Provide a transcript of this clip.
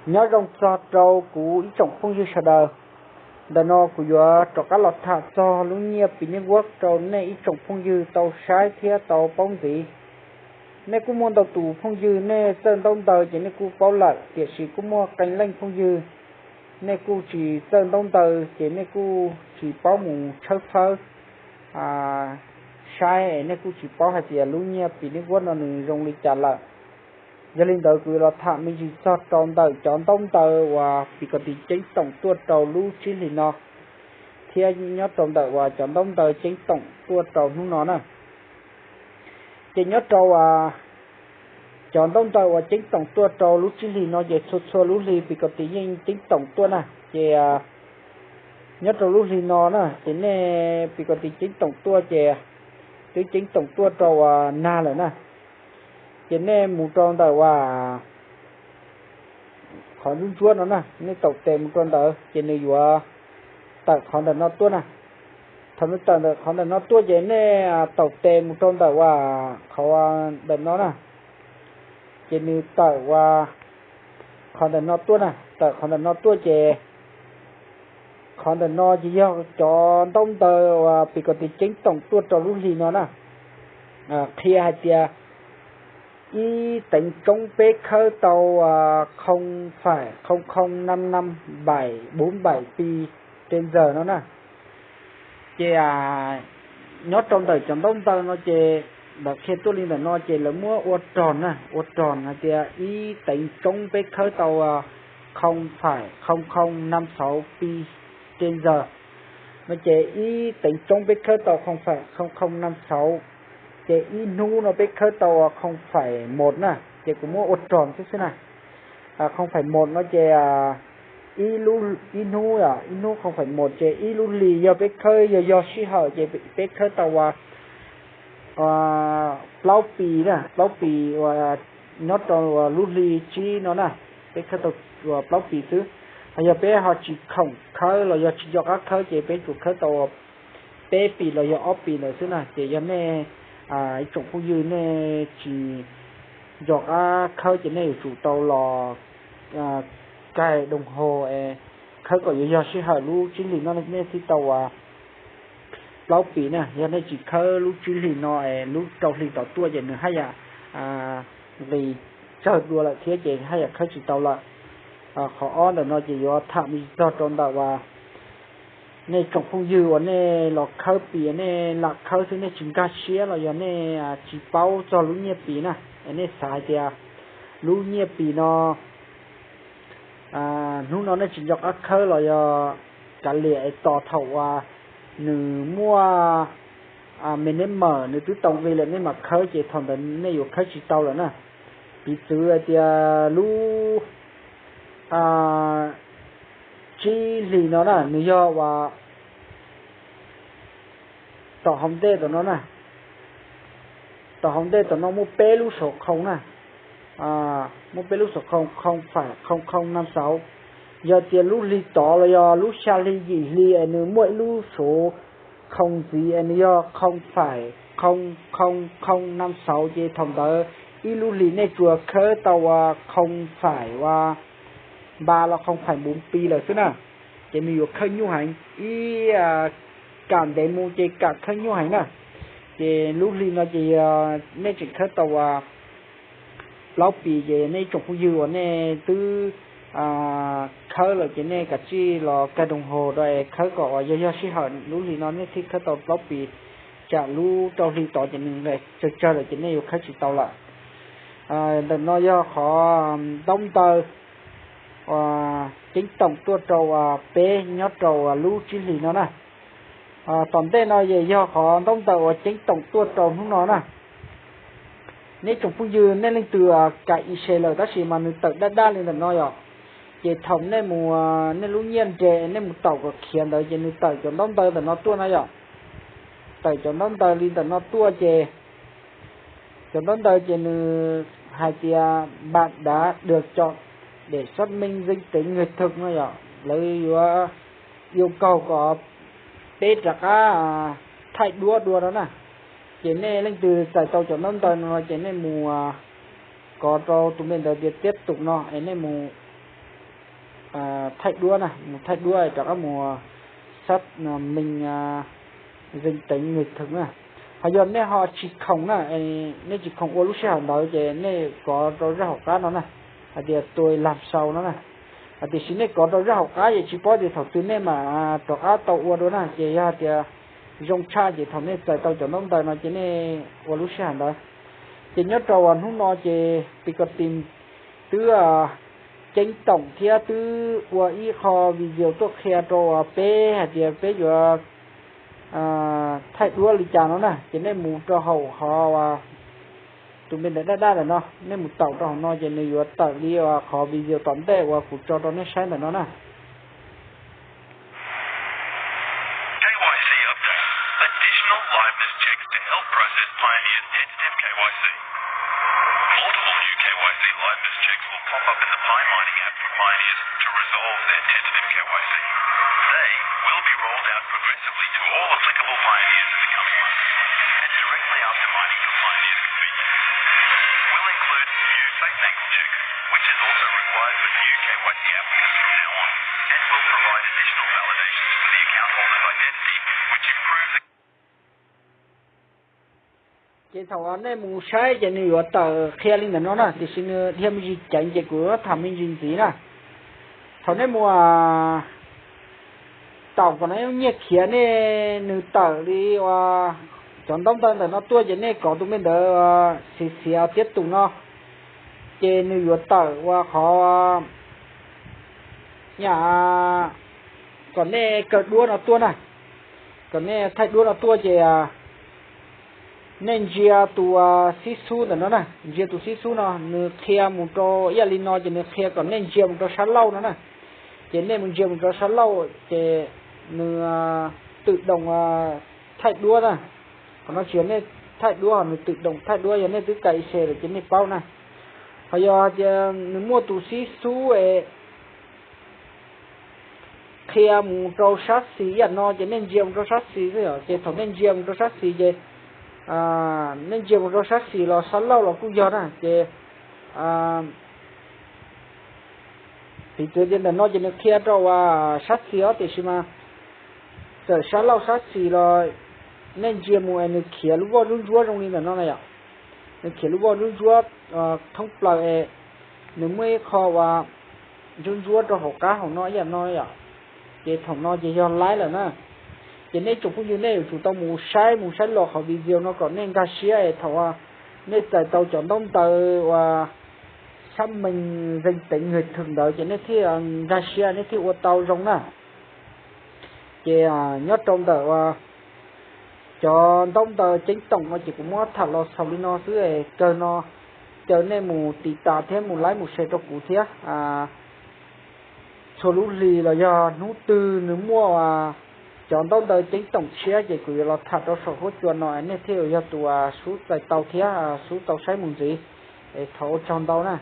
Nyob zoo txog rau kuv ib tsoom phooj ywg sawv daws. Ntawm no kuv yuav rov qab los tham txog lub nyiaj Pi Network rau nej ib tsoom phooj ywg tau saib thiab tau paub ntxiv. Nej kuj muaj ntau tus phooj ywg nej txawj ntaub ntawv ces nej kuj paub lawm, tiam sis kuj muaj qee leej phooj ywg nej kuj tsis txawj ntaub ntawv ces nej kuj tsis paub mus tshawb fawb saib, nej kuj tsis paub hais tias lub nyiaj Pi Network no nws zoo li cas lawm. Yog li ntawd kuv yuav los tham me ntsis txog rau ntawm cov ntaub ntawv uas Pi Kom Tis ceeb toom tuaj rau lub tsib hlis no, thiab nyob rau ntawm uas cov ntaub ntawv ceeb toom tuaj rau hnub no na. Ces nyob rau cov ntaub ntawv uas ceeb toom tuaj rau lub tsib hlis no ces txhua txhua lub hli Pi Kom Tis yeej ceeb toom tuaj na. Ces nyob rau lub hli no na ces nej Pi Kom Tis ceeb toom tuaj ces twb ceeb toom tuaj rau uas nag lawm na. Ces nej mus rau ntawm uas qhov ntsuab ntsuab no na, nej taum tes mus rau ntawd ces nws yuav tawm qhov ntawm no tuaj na. Thaum nws tawm ntawm qhov ntawm no tuaj ces nej taum tes mus rau ntawm uas qhov ntawm no na, ces nws tawm uas qhov ntawm no tuaj na. Tawm qhov ntawm no tuaj ces qhov ntawm no ces yog cov ntaub ntawv uas Pi Kom Tis ceeb toom tuaj rau lub hli no na. Qhia hais tias ib teev tsoob peb khawb tau không phẩy không không năm năm bảy bốn bảy pi trên giờ no na. Ces nyob rau ntawm cov ntaub ntawv no ces lawv qhia tuaj li ntawm no ces lawv muab ua rog na, ua rog hais tias ib teev tsoob peb khawb tau không phẩy không không năm sáu pi trên giờ no ces ib teev tsoob peb khawb tau không phẩy không không năm sáu, ces ib hnub no peb khawb tau không phẩy một na, ces kuv muab ua rog xwb xwb na. Không phẩy một no ces ib hnub, ib hnub không phẩy một ces ib lub hlis yog peb khawb yog yog sij hawm ces peb khawb tau plaub pis na, plaub pis uas nyob rau lub hli tsib no na, peb khawb tau plaub pis xwb. Ho yog peb ho tsis khoom khawb los yog tsis nco qab khawb ces peb tsuas khawb tau peb pis los yog ob pis ntawd xwb na. Ces yog nej ib tsoom phooj ywg nej tsis nco qab khawb ces nej yuav tsum tau los kaig đồng hồ es khawb kom yuav yog sij hawm lub tsib hlis no nej thiaj tau plaub pis na. Yog nej tsis khawb lub tsib hlis no es lub rau hli tom tuaj ces nws haj yam nqis tsawg dua lawm thiab ces haj yam khawb tsis tau lawm. Qhov ob ntawm no ces yuav tham me ntsis txog rau ntawm uas nej tsoom phooj ywg uas nej los khawb pis nej lam khawb xwb nej tsis nkag siab los yog nej tsis paub txog lub nyiaj pis na, es nej xav hais tias lub nyiaj pis no hnub no nej tsis nco qab khawb los yog kav liam es tos thaum uas nws muaj me neb mawm nws twb tau nqi lawm nej mam khawb ces thaum ntawd nej yuav khawb tsis tau lawm na. Piv txwv hais tias lub tsib hlis no na nws yog uas tom hauv ntej tom no na, tom hauv ntej tom no muaj peb lub saum khoo na, muaj peb lub saum khoo không phẩy không không năm sáu. Yog tias lub hli tod los yog lub xya hli yim hli es nws muaj ib lub saum khoo ntxiv es nws yog không phẩy không không không năm sáu ces thaum ntawd ib lub hlis nej tsuas khawb tau uas không phẩy uas ba los không phẩy bốn pi lawm xwb na. Ces nws yuav khawb nyuaj heev, ib kam ntev mus ces kam khawb nyuaj heev na. Ces lub hli no ces nej tseem khawb tau uas plaub pis ces nej ib tsoom phooj ywg uas nej twb khawb lawm ces nej kav tsij los kaig đồng hồ rau es khawb kom uas yog yog sij hawm lub hli no nej thiaj khawb tau plaub pis, tsam lub rau hli tod ces nws tsawg tsawg lawm ces nej yuav khawb tsis tau lawm. Ntawm no yog qhov ntaub ntawv ceeb toom tuaj rau peb nyob rau lub tsib hlis no na. Tom ntej no es yog qhov ntaub ntawv uas ceeb toom tuaj rau hnub no na. Nej tsoom phooj ywg nej leej twg kam i se lawm tab sis mas nws tawm daj daj li ntawm no yom, ces thaum nej mus nej lub nyiaj nres nej mus taum kom khiav ntawd ces nws tawm cov ntaub ntawv ntawm no tuaj na yom. Tawm cov ntaub ntawv li ntawm no tuaj ces cov ntaub ntawv ces nws hais tias bạn đã được chọn để xác minh danh tính người thực no yom, lawv yuav yêu cầu kom peb rov qab thaij duab dua no na. Ces nej leej twg txais tau cov ntaub ntawv no ces nej mus kov rau tus me ntawd tias tiếp tục no es nej mus thaij duab na, mus thaij duab rov qab mus xác minh danh tính người thân na. Ho yog nej ho tsis khoom na, nej tsis khoom ua lub sij hawm ntawd ces nej kov rau zaj hauv qab no na, hais tias tôi làm sau no na. Tiam sis nej kov rau zaj hauv qab ces tsis paub tias thaum twg nej mam rov qab tau ua dua na, ces yog hais tias zoo tshaj ces thaum nej txais tau cov ntaub ntawv no ces nej ua lub sij hawm ntawd. Ces nyob rau hnub no ces Pi Ko Tim twb ceeb toom thiab twb ua ib qho video tuaj qhia rau peb hais tias peb yuav thaij duab li cas no na, ces nej mus rau hauv qhov tus npe ntawm daj daj ntawm no, nej mus taum rau hauv no ces nws yuav tawm li qhov video tom ntej uas kuv tso rau nej saib ntawm no na. K Y C update. Additional liveness checks to help process Pioneer's tentative K Y C. Multiple new K Y C liveness checks will pop up in the Pi Mining app for Pioneers to resolve their tentative K Y C. They will be rolled out progressively to all applicable Pioneers in the coming months and directly after mining for Pioneer's convenience. Will include new face angle checks, which is also required for new K Y C applicants from now on, and will provide additional validations for the account holder's identity, which improves the Ces thaum nej mus saib ces nws yuav tawm qhia li ntawm no na, tiam sis nws dhia me ntsis ceev ces kuv tham me ntsis ntxiv na. Thaum nej mus taum kom nws nyiaj khiav nej, nws tawm li uas cov ntaub ntawv ntawm no tuaj ces nej kov tus npe ntawd xiv xiav thiab tus no, ces nws yuav tawm uas qhov nyam kom nej kaw duab no tuaj na, kom nej thaij duab no tuaj ces nej ntsia tus xib xub ntawm no na, ntsia tus xib xub no nws qhia mus rau ib yam li no ces nws qhia kom nej ntsia mus rau sab laug no na. Ces nej mus ntsia mus rau sab laug ces nws tự động thaij duab na. Qhov no tsis yog nej thaij duab, nws tự động thaij duab, yog nej twb cài ib xe lawm ces nej paub na. Ho yog hais tias nws muaj tus xib xub es qhia mus rau sab xis ib yam no ces nej ntsia mus rau sab xis xwb os. Ces thaum nej ntsia mus rau sab xis ces nej ntsia mus rau sab xis los sab laug los kuj yog na. Ces piv txwv tias ntawm no ces nws qhia rau uas sab xis os, tiam sis mas txawm sab laug sab xis los nej ntsia mus es nws khiav lub voj ntsuab ntsuab zoo li ntawm no na yom. Nws khiav lub voj ntsuab ntsuab thoob plaws es nws muaj ib qho uas ntsuab ntsuab rau hauv qab hauv no ib yam no yom. Ces thaum no ces yog laib lawm na. Ces nej tsoom phooj ywg nej yuav tsum tau mus saib mus saib los qhov video no kom nej nkag siab es thaum nej txais tau cov ntaub ntawv uas xác minh danh tính người thân ntawd ces nej thiaj nkag siab, nej thiaj ua tau zoo na. Ces nyob rau ntawm uas cov ntaub ntawv ceeb toom no ces kuv muab tham los xaus li no xwb es kawg no caw nej mus tiv tas thiab mus like mus share rau kuv thiab. Txhua lub hlis los yog hnub twg nws muaj cov ntaub ntawv ceeb toom tshiab ces kuv yuav los tham rau saum huab cua no nej thiaj yog tus sub txais tau thiab sub tau saib mus ntxiv. Es thov ua tsaug ntau na.